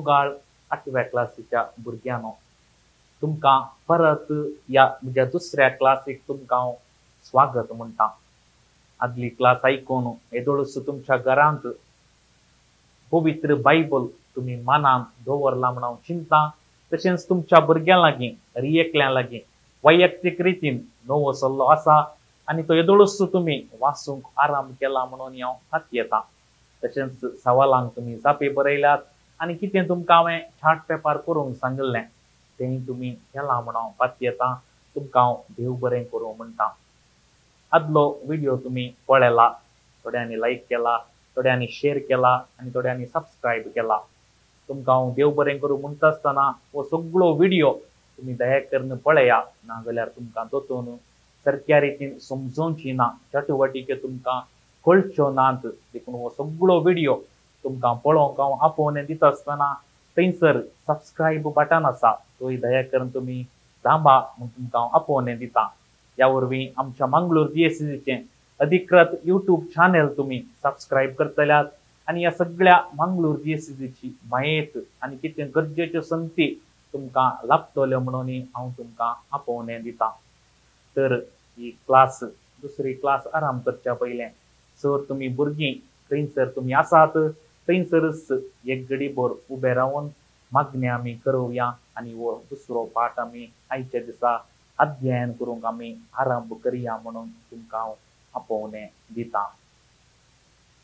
मोगाळ आठव्या क्लासीच्या भुरग्यांनो, तुमकां परत ह्या म्हज्या दुसऱ्या क्लासीक तुमकां हांव स्वागत म्हणटा। आदली क्लास आयकून येदोळूच तुमच्या घरांत पवित्र बायबल तुमी मनांत दवरला म्हूण हांव चिंता। तशेंच तुमच्या भुरग्यां लागीं रियेकल्यां लागीं वैयक्तीक रितीन नवो सल्लो आसा आनी तो येदोळूच तुमी वाचूंक आराम केला म्हणून हांव फातयेता। तशेंच सवालांक तुमी जापे बरयल्यात आनी कितें तुमकां हांवें चार्ट पेपर करूंक सांगिल्लें तेंय तुमी केलां म्हणून हांव पातयेता। तुमकां हांव देव बरें करूं म्हणटा। आदलो व्हिडियो तुमी पळयला, थोड्यांनी लायक केला, थोड्यांनी शेर केला आनी थोड्यांनी सबस्क्रायब केला। तुमकां हांव देव बरें करूं म्हणटा आसतना हो सगळो व्हिडियो तुमी दया करून पळया, नाजाल्यार तुमकां दोतोन सारक्या रितीन समजोवची ना, चटुवटिक्यो तुमकां कळच्यो नात। देखून हो सगळो व्हिडियो तुमकां पळोवंक हांव आपोवणें दिता आसतना थंयसर सबस्क्रायब बटन आसा, तोय दया करून तुमी दांबा म्हूण तुमकां हांव आपोवणें दिता। ह्या वरवीं आमच्या मंगळूर डीएससीचें अधिकृत यूट्यूब चॅनल तुमी सबस्क्रायब करतल्यात आनी ह्या सगळ्या मंगळूर डीएससीची म्हायत आनी कितें गरजेच्यो संगती तुमकां लाभतल्यो म्हणून हांव तुमकां आपोवणें दिता। तर ही क्लास दुसरी क्लास आराम करच्या पयलें सर तुमी भुरगीं थंयसर तुमी आसात थंयसरच एक घडीभर उबे रावन मागणें आमी करोवया आनी हो दुसरो पाठ आमी आयच्या दिसा अध्ययन करूंक आमी आरंभ करया म्हणून तुमकां हांव आपोवणें दिता।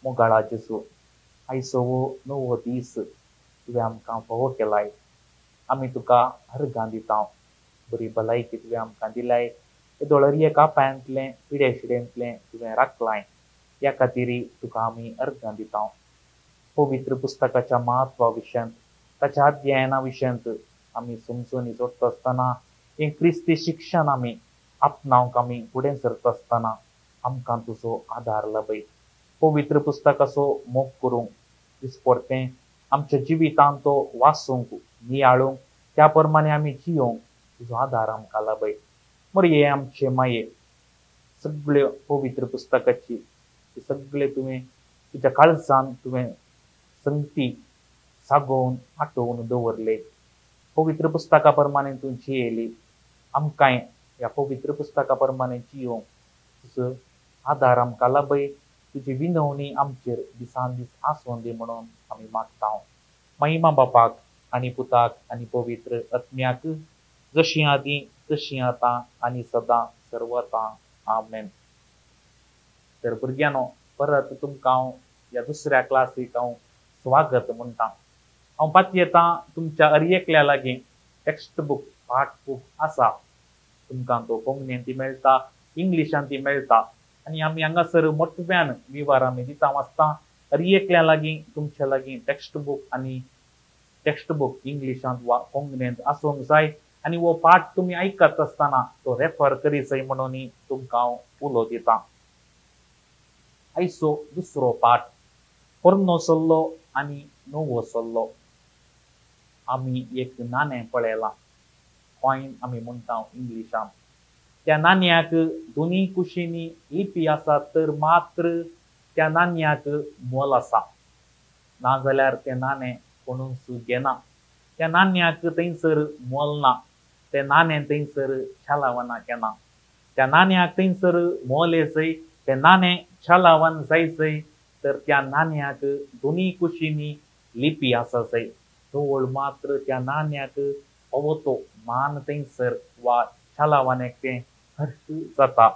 मोगाळा जेजू, आयचो हो नवो दीस तुवें आमकां फावो केलाय, आमी तुका अर्गां दिता। बरी भलायकी तुवें आमकां दिलाय, येदोळ एका पांयांतलें पिडे शिडेंतलें तुवें राखलाय, ह्या खातीर तुका आमी अर्गां दिता। पवित्र पुस्तकाच्या म्हत्वा विशयांत, ताच्या अध्ययना विशयांत आमी समजून जोडटा आसतना हें क्रिस्ती शिक्षण आमी आपणावंक आमी फुडें सरता आसतना आमकां तुजो आदार लाभय। पवित्र पुस्तकाचो मोग करूंक दिसपडतें आमच्या जिवितांत तो वाचूंक नियाळूंक त्या प्रमाणे आमी जियोंक तुजो आदार आमकां लाभय। मरे आमचे माये, सगळ्यो पवित्र पुस्तकाची सगळे तुवें तुज्या काळजान तुवें संगती सागोवन आठोवन दवरले। पवित्र पुस्तका प्रमाणे तूं जियेली, आमकांय ह्या पवित्र पुस्तका प्रमाणे जियोंक तुजो आदार आमकां लाभय। तुजी विनवणी आमचेर दिसान दीस आसूं दी म्हणून आमी मागता। महिमा बापाक आनी पुताक आनी पवित्र आत्म्याक, जशी आदीं तशी आतां आनी सदां सर्वता, आमेन। तर भुरग्यांनो, परत तुमकां हांव ह्या दुसऱ्या क्लासीक हांव स्वागत म्हणटा। हांव पातयेता तुमच्या अरयेकल्या लागीं टेक्स्ट बूक पाठ बूक आसा, तुमकां तो कोंकणीन ती मेळटा, इंग्लिशान ती मेळटा आनी आमी हांगासर मोठ्यान विवार आमी दिता वाचता। अरयेकल्या लागीं तुमच्या लागीं टेक्स्ट बूक आनी टेक्स्ट बूक इंग्लिशांत वा कोंकणींत आसूंक जाय आनी हो पाठ तुमी आयकत आसतना तो रेफर करीत म्हणून तुमकां हांव उलो दिता। आयचो दुसरो पाठ पोरनो सल्लो आनी नवो सल्लो। आमी एक नाणें पळयलां, कॉयन आमी म्हणटा इंग्लिशान। त्या नाण्याक दोनूय कुशींनी लिपी आसा तर मात्र त्या नाण्याक मोल आसा, नाजाल्यार तें नाणें कोणूच घेना। त्या नाण्याक थंयसर मोल ना, तें नाणें थंयसर छालावना केना। त्या नाण्याक थंयसर मोल येसय, तें नाणें छालावन जायसय तर त्या नाण्याक दोनूय कुशींनी लिपी आसा जाय, तवळ मात्र त्या नाण्याक फावो तो मान थंयसर वा छालावानेक तें हर्ष जाता।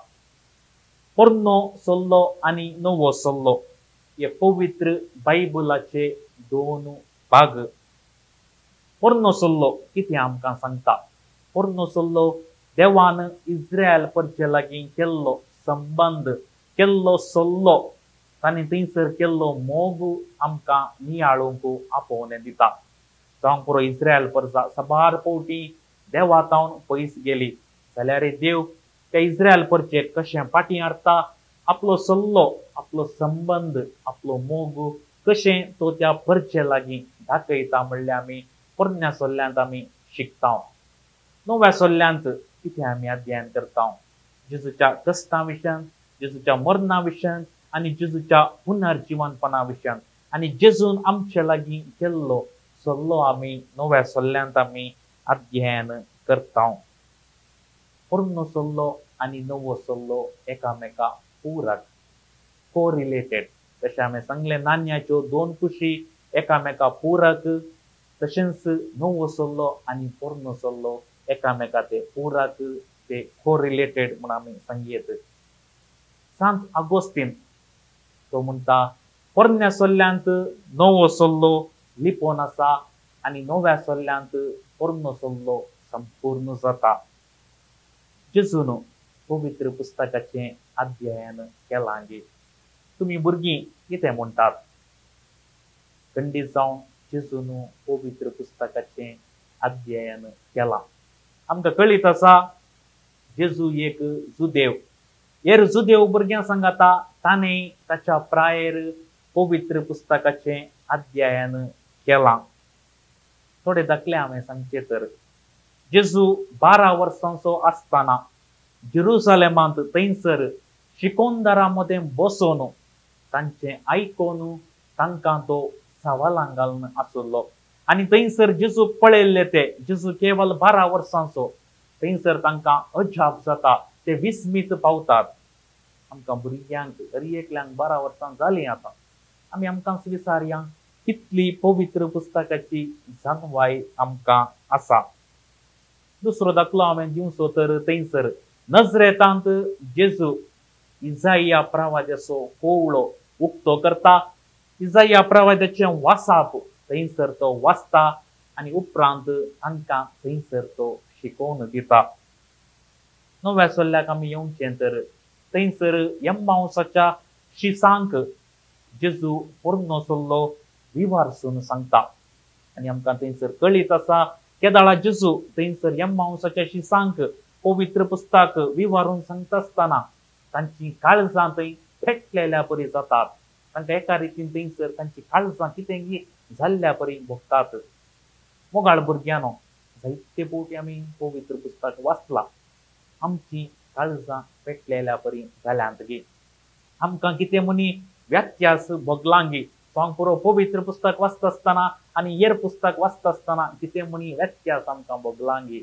पोरनो सल्लो आनी नवो सल्लो हे पवित्र बायबलाचे दोन भाग। पोरनो सल्लो कितें आमकां सांगता? पोरनो सल्लो देवान इस्रायल परचे लागीं केल्लो संबंद, केल्लो सल्लो, ताणें थंयसर केल्लो मोग आमकां नियाळूंक आपोवणें दिता। जावंक पुरो इस्रायल परजा साबार फावटी देवा तावन पयस गेली जाल्यार देव त्या इस्रायल परचे कशें फाटीं हाडटा, आपलो सल्लो, आपलो संबंद, आपलो मोग कशें तो त्या परचे लागीं दाखयता म्हणल्यार आमी पोरण्या सल्ल्यांत आमी शिकता। नव्या सल्ल्यांत कितें आमी अध्ययन करता? जेजूच्या कश्टां विशयांत, जेजूच्या मरणा विशयांत आनी जेजूच्या पुनर्जिवनपणा विशयांत आनी जेजून आमचे लागीं केल्लो सल्लो आमी नव्या सल्ल्यांत आमी अध्ययन करता. पोरनो सल्लो आनी नवो सल्लो एकामेका पूरक, कोरिलेटेड. जशें हांवें सांगलें नाण्याच्यो दोन कुशी एकामेका पूरक, तशेंच नवो सल्लो आनी पोरनो सल्लो एकामेका ते पूरक, ते कोरिलेटेड म्हूण आमी सांगयेत. सांत आगोस्तीन तो म्हणटा पोरण्या सल्ल्यांत नवो सल्लो लिपोवन आसा आनी नव्या सल्ल्यांत पोरनो सल्लो संपूर्ण जाता. जेजून पवित्र पुस्तकाचें अध्ययन केलां गे. तुमी भुरगीं कितें म्हणटात? खंडीत जावन जेजून पवित्र पुस्तकाचें अध्ययन केलां. आमकां कळीत आसा जेजू एक जुदेव. हेर जुदेव भुरग्यां सांगाता ताणें ताच्या प्रायेर पवित्र पुस्तकाचें अध्ययन केलां. थोडे दाखले हांवें सांगचे तर जेजू 12 वर्सांचो आसतना जेरुसलेमांत थंयसर शिकोनदारां मदें बसोवन तांचें आयकून तांकां तो सवालां घालून आसलो. आनी थंयसर जेजू पळयल्ले ते जेजू केवल 12 वर्सांचो, थंयसर तांकां अजाप जाता, ते विस्मीत पावतात. आमकां भुरग्यांक हर एकल्यांक 12 वर्सां जालीं आतां, आमी आमकां विचारया कितली पवित्र पुस्तकाची जाणवाय आमकां आसा. दुसरो दाखलो हांवें दिवचो तर थंयसर नजरेतांत जेजू इजाया प्रवाद्याचो कोवळो उक्तो करता. इजाया प्रवाद्याचें वासाप थंयसर तो वाचता आनी उपरांत तांकां थंयसर तो शिकोवन दिता. नव्या सल्ल्याक आमी येवचें तर थंयसर एम्मावसाच्या शिसांक जेजू पोरनो सल्लो विवारसून सांगता. आनी आमकां थंयसर कळीत आसा केदाळा जेजू थंयसर एम्मावसाच्या शिसांक पवित्र पुस्तक विवारून सांगता आसतना तांची काळजां थंय पेटलेल्या परी जातात. तांकां एका रितीन थंयसर तांची काळजां कितें जाल्ल्या परी भोगतात. मोगाळ भुरग्यांनो, जायते फावटी आमी पवित्र पुस्तक वाचलां, आमची काळजां पेटलेल्या परी जाल्यांत गे, आमकां कितें म्हणी व्यत्यास भोगलां गे. सांग पुरो पवित्र पुस्तक वाचता आसतना आनी हेर पुस्तक वाचता आसतना कितें म्हणी व्यत्यास आमकां भोगलां गे.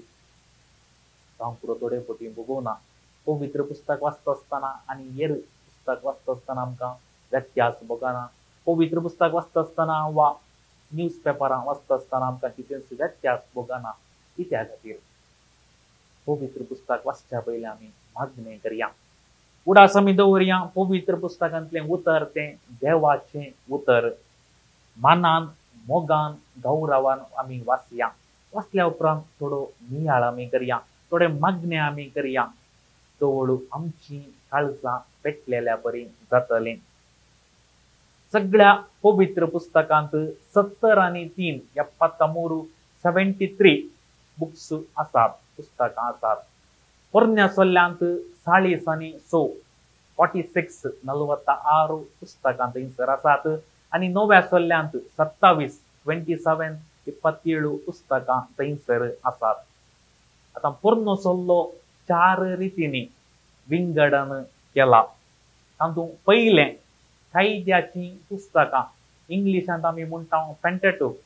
सांग पुरो थोडे फावटी भोगोना. पवित्र पुस्तक वाचता आसतना आनी हेर पुस्तक वाचता आसतना आमकां व्यत्यास भोगना. पवित्र पुस्तक वाचता आसतना वा न्यूज पेपरां वाचता आसतना आमकां कितेंच व्यत्यास भोगना. कित्या खातीर? पवित्र पुस्तक वाचच्या पयलीं आमी मागणें करया, उडास आमी दवरया. पवित्र पुस्तकांतलें उतर तें देवाचें उतर मानान, मोगान, गौरवान आमी वाचया. वाचल्या उपरांत थोडो नियाळ आमी करया, थोडे मागणें आमी करया, तवळ आमची काळजां पेटलेल्या परी जातलीं. सगळ्या पवित्र पुस्तकांत 73 73 बुक्स आसात, पुस्तकां आसात. पोरण्या सल्ल्यांत 46 46 46 पुस्तकां थंयसर आसात आनी नव्या सल्ल्यांत 27 27 पुस्तकां थंयसर आसात. आतां पोरनो सल्लो 4 रितींनी विंगडन केला. तातूंत पयलें कायद्याचीं पुस्तकां, इंग्लिशांत आमी म्हणटा पेंटेटूक,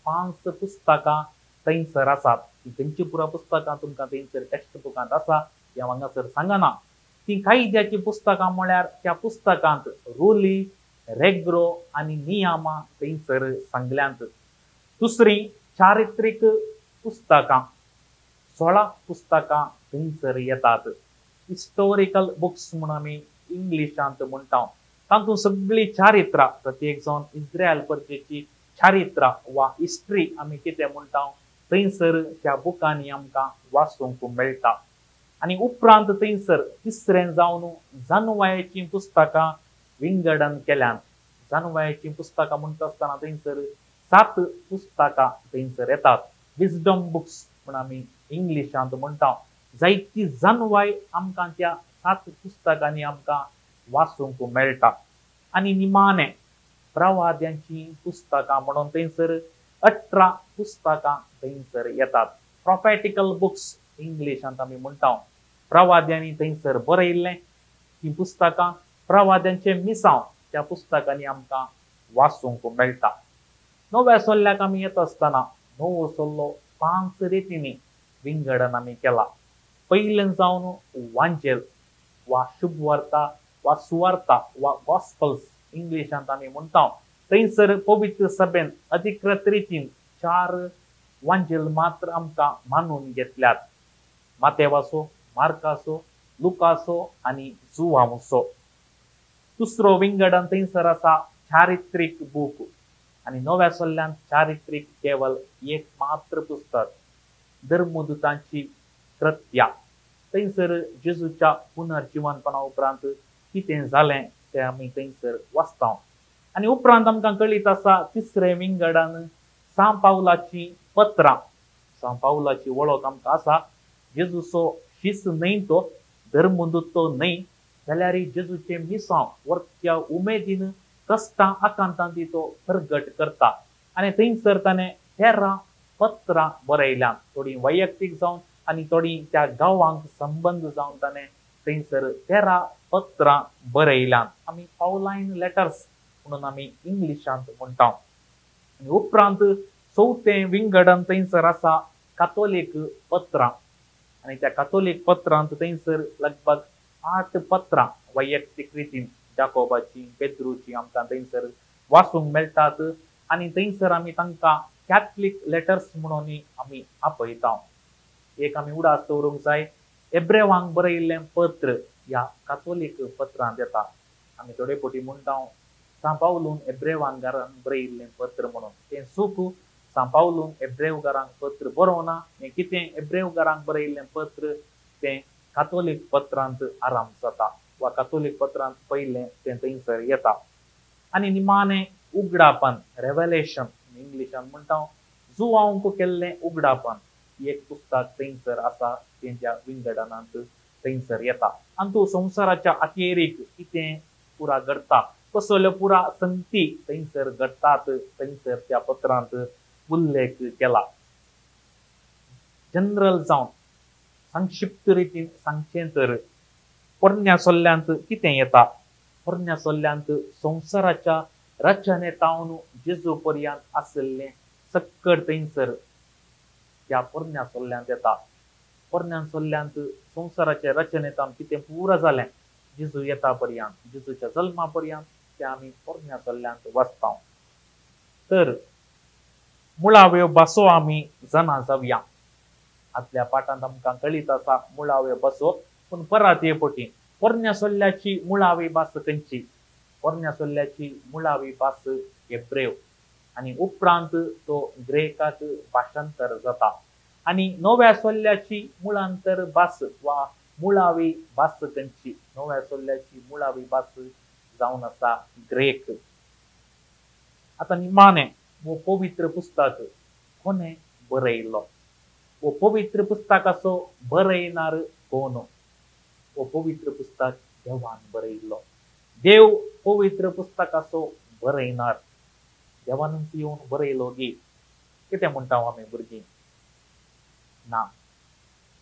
5 पुस्तकां थंयसर आसात. खंयची पुरा पुस्तकां तुमकां थंयसर टेक्स्ट बुकांत आसा ती हांव हांगासर सांगना. ती कायद्याचीं पुस्तकां म्हळ्यार त्या पुस्तकांत रुली, रेग्रो आनी नियमां थंयसर सांगल्यांत. दुसरी चारित्रीक पुस्तकां, 16 पुस्तकां थंयसर येतात. हिस्टोरिकल बुक्स म्हूण आमी इंग्लिशांत म्हणटा. तातूंत सगळीं चारित्रां, प्रत्येक जावन इस्रायल परजेची चारित्रां वा हिस्ट्री आमी कितें म्हणटा थंयसर त्या बुकांनी आमकां वाचूंक मेळटा. आनी उपरांत थंयसर तिसरें जावन जानवायेचीं पुस्तकां विंगडन केल्यांत. जानवायेचीं पुस्तकां म्हणटा आसतना थंयसर 7 पुस्तकां थंयसर येतात. विजडम बुक्स म्हूण आमी इंग्लिशांत म्हणटा. जायती जानवाय आमकां त्या 7 पुस्तकांनी आमकां वाचूंक मेळटा. आनी निमाणें प्रवाद्यांचीं पुस्तकां म्हणून थंयसर 18 पुस्तकां थंयसर येतात. प्रोफेटिकल बुक्स इंग्लिशांत आमी म्हणटा. प्रवाद्यांनी थंयसर बरयल्लें तीं पुस्तकां, प्रवाद्यांचें मिसांव त्या पुस्तकांनी आमकां वाचूंक मेळटा. नव्या सोल्ल्याक आमी येता आसतना नवो सोल्लो 5 रितींनी विंगडन आमी केला. पयलें जावन वांजेल वा शुभवार्ता वा सुवार्ता वा गॉस्पल्स इंग्लिशांत आमी म्हणटा. थंयसर पवित्र सभेन अधिकृत रितीन 4 वांजेल मात्र आमकां मानून घेतल्यात. मातेवाचो, मार्काचो, लुकाचो आनी जुवांवचो. दुसरो विंगडन थंयसर आसा चारित्रीक बूक आनी नव्या सोल्ल्यान चारित्रीक केवल एक मात्र पुस्तक, धर्मदूतांची कृत्या. थंयसर जेजूच्या पुनर्जिवनपणा उपरांत कितें जालें तें आमी थंयसर वाचता. आनी उपरांत आमकां कळीत आसा तिसरें विंगडन सांव पावलाची पत्रां. सांव पावलाची वळख आमकां आसा. जेजूचो शीस न्हय तो, धर्मदूत तो न्हय, जाल्यार जेजूचें मिसांव वरत्या उमेदीन कश्टां आकांतांत तो प्रगट करता. आनी थंयसर ताणें 13 पत्रां बरयल्यांत, थोडीं वैयक्तीक जावन आनी थोडीं त्या गांवांक संबंद जावन ताणें थंयसर 13 पत्रां बरयल्यांत. आमी पावलायन लेटर्स म्हणून आमी इंग्लिशांत म्हणटा. आनी उपरांत चवथें विंगडन थंयसर आसा कातोलीक पत्रां. आनी त्या कातोलीक पत्रांत थंयसर लगभग 8 पत्रां वैयक्तीक रितीन जाकोबाची, पेद्रूची आमकां थंयसर वाचूंक मेळटात. आनी थंयसर आमी तांकां कॅथलीक लेटर्स म्हणून आमी आपयता. एक आमी उडास दवरूंक जाय, एब्रेवांक बरयिल्लें पत्र ह्या कातोलीक पत्रांत येता. आमी थोडे फावटी म्हणटा सांव पावलून एब्रेवांक बरयिल्लें पत्र म्हणून. तें चूक. सांव पावलून एब्रेवकारांक पत्र बरोवना. हें कितें एब्रेवकारांक बरयिल्लें पत्र तें कातोलीक पत्रांत आराम जाता वा कातोलीक पत्रांत पयलें तें थंयसर येता. आनी निमाणें उगडापन, रेवलेशन इंग्लिशान म्हणटा, जुवांक केल्लें उगडापन एक पुस्तक थंयसर आसा, तेंच्या विंगडनांत थंयसर येता. आनी तूं संवसाराच्या अखेरीक कितें पुरा घडटा, कसल्यो पुरा संगती थंयसर घडटात थंयसर त्या पत्रांत उल्लेख केला. जनरल जावन संक्षिप्त रितीन सांगचें तर पोरण्या सोल्ल्यांत कितें येता? पोरण्या सोल्ल्यांत संवसाराच्या रचनेतावन जेजू पर्यंत आशिल्लें सक्कड थंयसर त्या पोरण्या सोल्ल्यांत येता. पोरण्या सोल्ल्यांत संवसाराच्या रचनेतावन कितें पुरा जालें जेजू येता पर्यंत, जेजूच्या जल्मा पर्यंत तें आमी पोरण्या सोल्ल्यांत वाचता. तर मुळाव्यो भासो आमी जाणा जावया. आदल्या पाठांत आमकां कळीत आसा मुळाव्यो भासो, पूण परत हे पटी पोरण्या सोल्ल्याची मुळावी भास खंयची? पोरण्या सोल्ल्याची मुळावी भास एब्रेव आनी उपरांत तो ग्रेकाक भाशांतर जाता. आनी नव्या सोल्ल्याची मुळांतर भास वा मुळावी भास खंयची? नव्या सोल्ल्याची मुळावी भास जावन आसा ग्रेक. आतां निमाणें हो पवित्र पुस्तक कोणें बरयलो? हो पवित्र पुस्तकाचो बरयणार कोण? हो पवित्र पुस्तक देवान बरयल्लो. देव पवित्र पुस्तकाचो बरयणार. देवानूच येवन बरयलो गी कितें म्हणटा आमी भुरगीं? ना,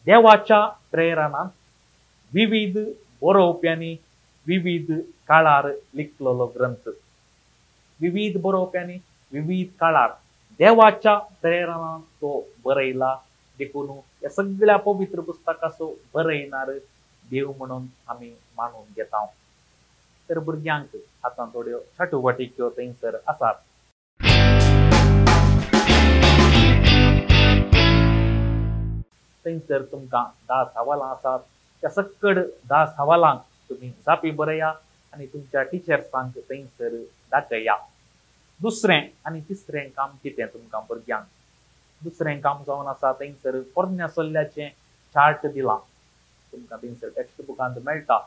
देवाच्या प्रेरणान विविध बरोवप्यांनी विविध काळार लिखलेलो ग्रंथ. विविध बरोवप्यांनी विविध काळार देवाच्या प्रेरणान तो बरयला. देखून ह्या सगळ्या पवित्र पुस्तकाचो बरयणार देव म्हणून आमी मानून घेता. तर भुरग्यांक आतां थोड्यो चटुवटिक्यो थंयसर आसात. थंयसर तुमकां 10 सवालां आसात. त्या सक्कड 10 सवालांक तुमी जापी बरया आनी तुमच्या टिचर्सांक थंयसर दाखया. दुसरें आनी तिसरें काम कितें तुमकां भुरग्यांक? दुसरें काम जावन आसा थंयसर पोरण्या सोल्ल्याचें चार्ट दिलां तुमकां थंयसर टेक्स्ट बुकांत मेळटा.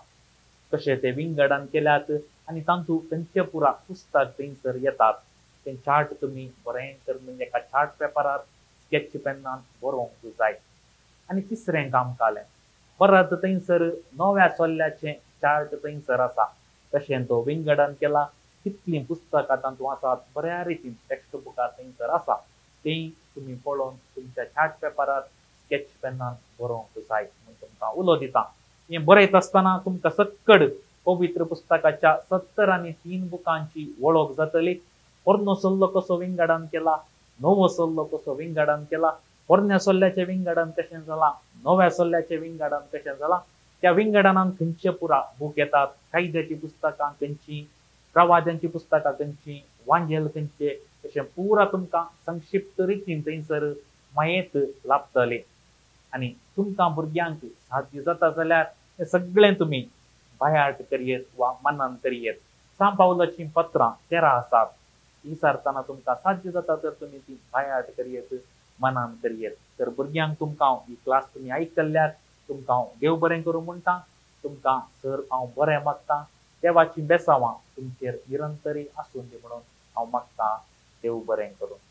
कशें ते विंगडान केल्यात आनी तातूंत खंयचे पुरा पुस्तक थंयसर येतात तें चार्ट तुमी बरें करून एका चार्ट पेपरार स्केच पेनान बरोवंक जाय. आनी तिसरें काम कालें परत थंयसर नव्या सोल्ल्याचें चार्ट थंयसर आसा. कशें तो विंगडान केला, कितलीं पुस्तकां तातूंत आसात बऱ्या रितीन टेक्स्ट बुकार थंयसर आसा तें तुमी पळोवन तुमच्या चार्ट पेपरार स्केच पेनान बरोवंक जाय म्हूण तुमकां उलो दिता. हें बरयता आसतना तुमकां सक्कड पवित्र पुस्तकाच्या 73 बुकांची वळख जातली. पोरनो सल्लो कसो विंगडान केला, नवो सल्लो कसो विंगडान केला, पोरण्या सल्ल्याचें विंगडन कशें जालां, नव्या सल्ल्याचें विंगडन कशें जालां, त्या विंगडनान खंयचे पुरा बूक येतात, कायद्याचीं पुस्तकां खंयचीं, प्रवाद्यांचीं पुस्तकां खंयचीं, वांजेल खंयचे, अशें पुरा तुमकां संक्षिप्त रितीन थंयसर मायेत लाभतली. आनी तुमकां भुरग्यांक साध्य जाता जाल्यार हें सगळें तुमी बायाट करयेत वा मनान करयेत. सांव पावलाचीं पत्रां 13 आसात, ती सारतना तुमकां साध्य जाता तर तुमी ती बायाट करयेत, मनान करयेत. तर भुरग्यांक तुमकां ही क्लास तुमी आयकल्यार तुमकां हांव देव बरें करूं म्हणटा, तुमकां सर हांव बरें मागता, देवाचीं बेसांवां तुमचेर निरंतरी आसूं दी म्हणून हांव मागता. देव बरें करूं.